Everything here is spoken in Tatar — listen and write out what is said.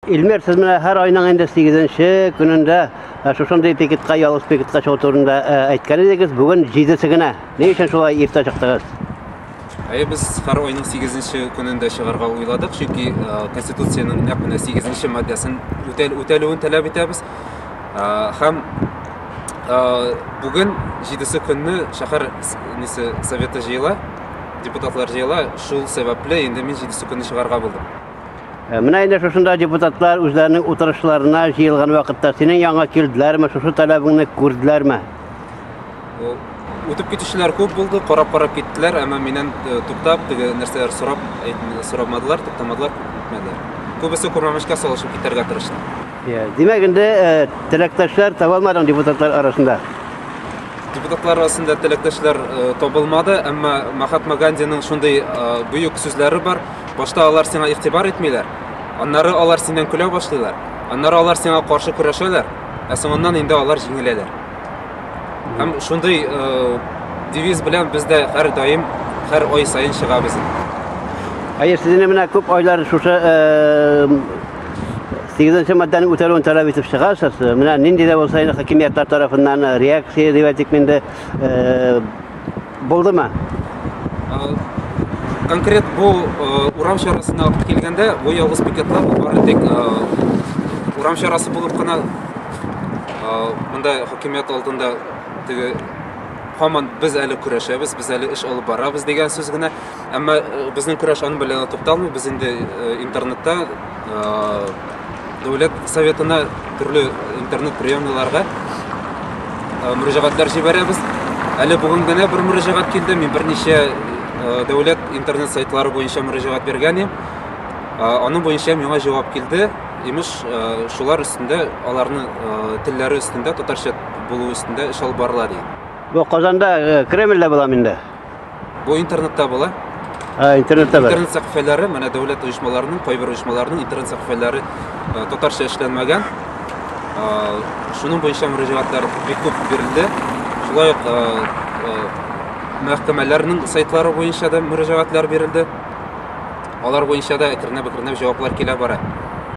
Илмир, сез менә һәр айның инде 8-нче көнендә шушындый пикетка, ялгыз пикетка чыгу турында әйткән идегез. Бүген 7-се генә. Ни өчен шулай иртә чыктыгыз? Әйе, без һәр айның 8-нче көнендә чыгарга уйладык, чөнки Конституциянең нәкъ менә 8-нче маддәсен үтәлүен таләп итәбез. Һәм бүген 7-се көнне шәһәр нисе советы җыела, депутатлар җыела. Шул сәбәпле инде мин 7-се көнне чыгарга булдым. Менә инде шушында депутатлар үзләренең утырышларына җыелган вакытта синең янга килделәрме, шушы таләбеңне күрделәрме? Үтеп китүчеләр күп булды, карап-карап киттеләр, әмма миннән туктап, теге нәрсәләр сорап, сорамадылар, туктамадылар, үтмәделәр. Күбесе күрмәмешкә салышып китәргә тырышты. Димәк, инде теләктәшләр таба алмадың депутатлар арасында. Депутатлар арасында теләктәшләр табылмады, әмма Махатма Гандиның шундый бөек сүзләре бар. Башта алар сиңа игътибар итмиләр, аннары алар синнән көлә башлыйлар, аннары алар сиңа каршы көрәшәләр, ә соңыннан инде алар җиңеләләр. Һәм шундый девиз белән без дә һәр даим, һәр ай саен чыгабыз. Әйе, сез инде менә күп айлар шушы 8 маддәнең үтәлүен таләп итеп чыгасыз. Менә нинди дә булса инде хакимиятләр тарафыннан реакция дип әйтик инде булдымы? Конкрет бу урам чарасына килгәндә, бу ялгыз пикетлар бары тик урам чарасы булып кына монда хакимият алдында теге һаман без әле көрәшәбез, без әле эш алып барабыз дигән сүз генә. Әмма безнең көрәш аның белән тукталмый. Без инде интернетта Дәүләт Советына төрле интернет приемныйларга мөрәҗәгатьләр җибәрәбез. Әле бүген генә бер мөрәҗәгать килде. Мин берничә дәүләт интернет сайтлары буенча мөрәҗәгать биргән идем. Аның буенча миңа җавап килде. Имеш, шулар өстендә, аларның телләре өстендә, татарча булу өстендә эш алып барыла ди. Бу Казанда, Кремльдә буламы инде? Бу интернетта була. А, интернетта бар. Интернет сәхифәләре, менә дәүләт оешмаларының, кайбер оешмаларның интернет сәхифәләре татарча эшләнмәгән. Шуның буенча мөрәҗәгатьләр бик күп бирелде. Шулай ук мәхкәмәләрнең сайтлары буенча да мөрәҗәгатьләр бирелде. Алар буенча да әкренләп-әкренләп җаваплар килә бара.